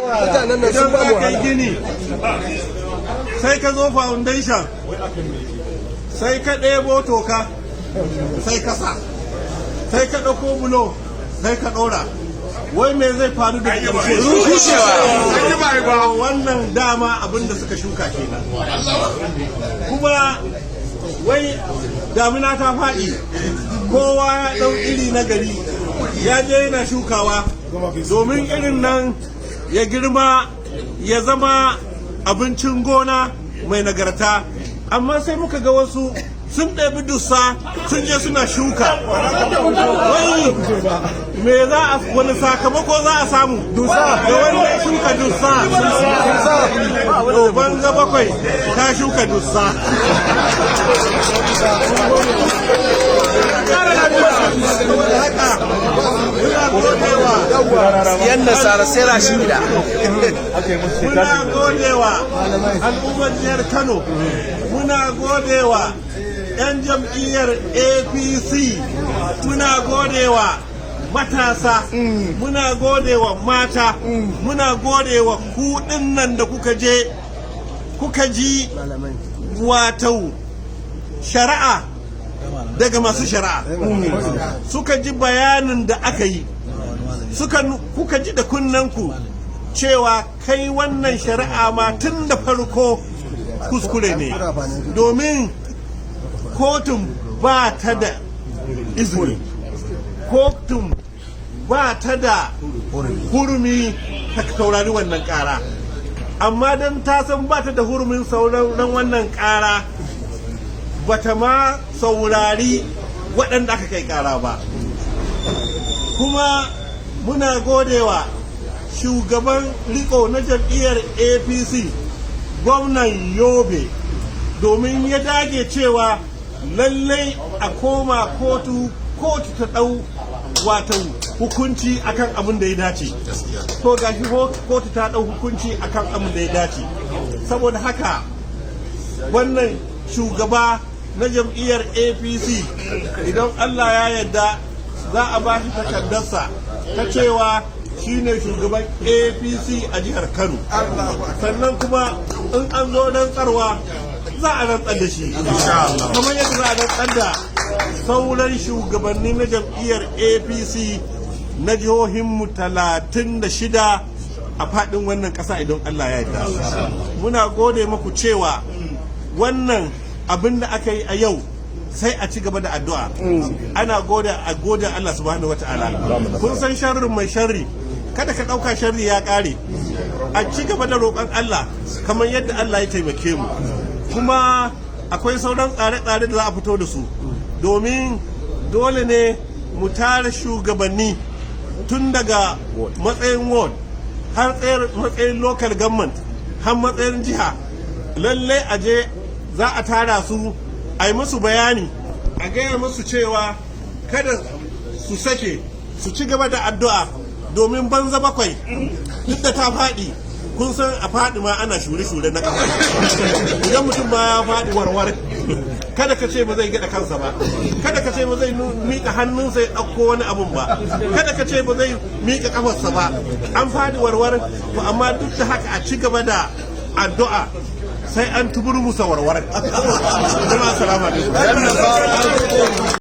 Mutanen nan sun Idan ba za mu ka yi wahala. gini, sai ka zo foundation, sai ka ɗebo toka, sai ka sa, sai ka ɗauko bulo, sai ka ɗora. Wai me zai faru da ƙarshe? Rushewa. Wannan dama abin da suka shuka kenan. Kuma wai damina ta faɗi, kowa ya ɗau iri na gari, ya je yana shukawa domin irin nan ya girma ya zama abincin gona mai nagarta. Amma sai muka ga wasu sun ɗebi dussa, sun je suna shuka. Wai me za a, wani sakamako za a samu da wanda ya shuka dussa? To, banza bakwai ta shuka dussa. Saboda haka muna godewa Yan nasara sai rashi gida. Muna godewa al'ummar jihar Kano, muna godewa 'yan jam'iyyar APC, muna godewa matasa, muna godewa mata, muna godewa ku nan da kuka je kuka ji wato shari'a daga masu shari'a, suka ji bayanin da aka yi, suka kuka ji da kunnanku cewa kai wannan shari'a ma tun da farko kuskure ne, domin kotun ba ta da izini, kotun ba ta da hurumi ta saurari wannan kara. Amma don ta san ba ta da hurumin sauraron wannan kara, bata ma saurari waɗanda aka kai kara ba. Kuma muna godewa shugaban riko na jam'iyyar APC, gwamnan Yobe, domin ya dage cewa lallai a koma kotu, kotu ta ɗau wato hukunci akan abin da ya dace. To, gashi kotu ta ɗau hukunci akan abin da ya dace. Saboda haka wannan shugaba na jam'iyyar APC, idan Allah ya yarda, za a ba shi takardarsa ta cewa shine shugaban APC a jihar Kano. Sannan kuma in an zo rantsarwa, za a rantsar da shi kamar yadda za a rantsar da sauran shugabanni na jam'iyyar APC na jihohinmu 36 a faɗin wannan ƙasa, idan Allah ya yarda. Muna gode muku cewa wannan abin da aka yi a yau, sai a ci gaba da addu'a, ana gode, a gode Allah subhanahu wataala. Kun san sharrin mai sharri, kada ka ɗauka sharri ya ƙare. A ci gaba da roƙon Allah kamar yadda Allah ya taimake mu. Kuma akwai sauran tsare-tsare da za a fito da su, domin dole ne mu tara shugabanni tun daga matsayin ward har matsayin local government har matsayin jiha. Lallai a je za a tara su, a yi musu bayani, a gaya musu cewa kada su sake, su ci gaba da addu'a, domin banza bakwai duk da ta faɗi, kun san a faɗi ma ana shure-shure na kafa. Idan mutum ma ya faɗi warwar, kada ka ce ba zai gada kansa ba, kada ka ce ba zai miƙa hannunsa ya ɗauko wani abun ba, kada ka ce ba zai miƙa ƙafarsa ba. An faɗi warwar to, amma duk da haka a ci gaba da addu'a, sai an tuburmusa warwar. Jama'a, salamu alaikum.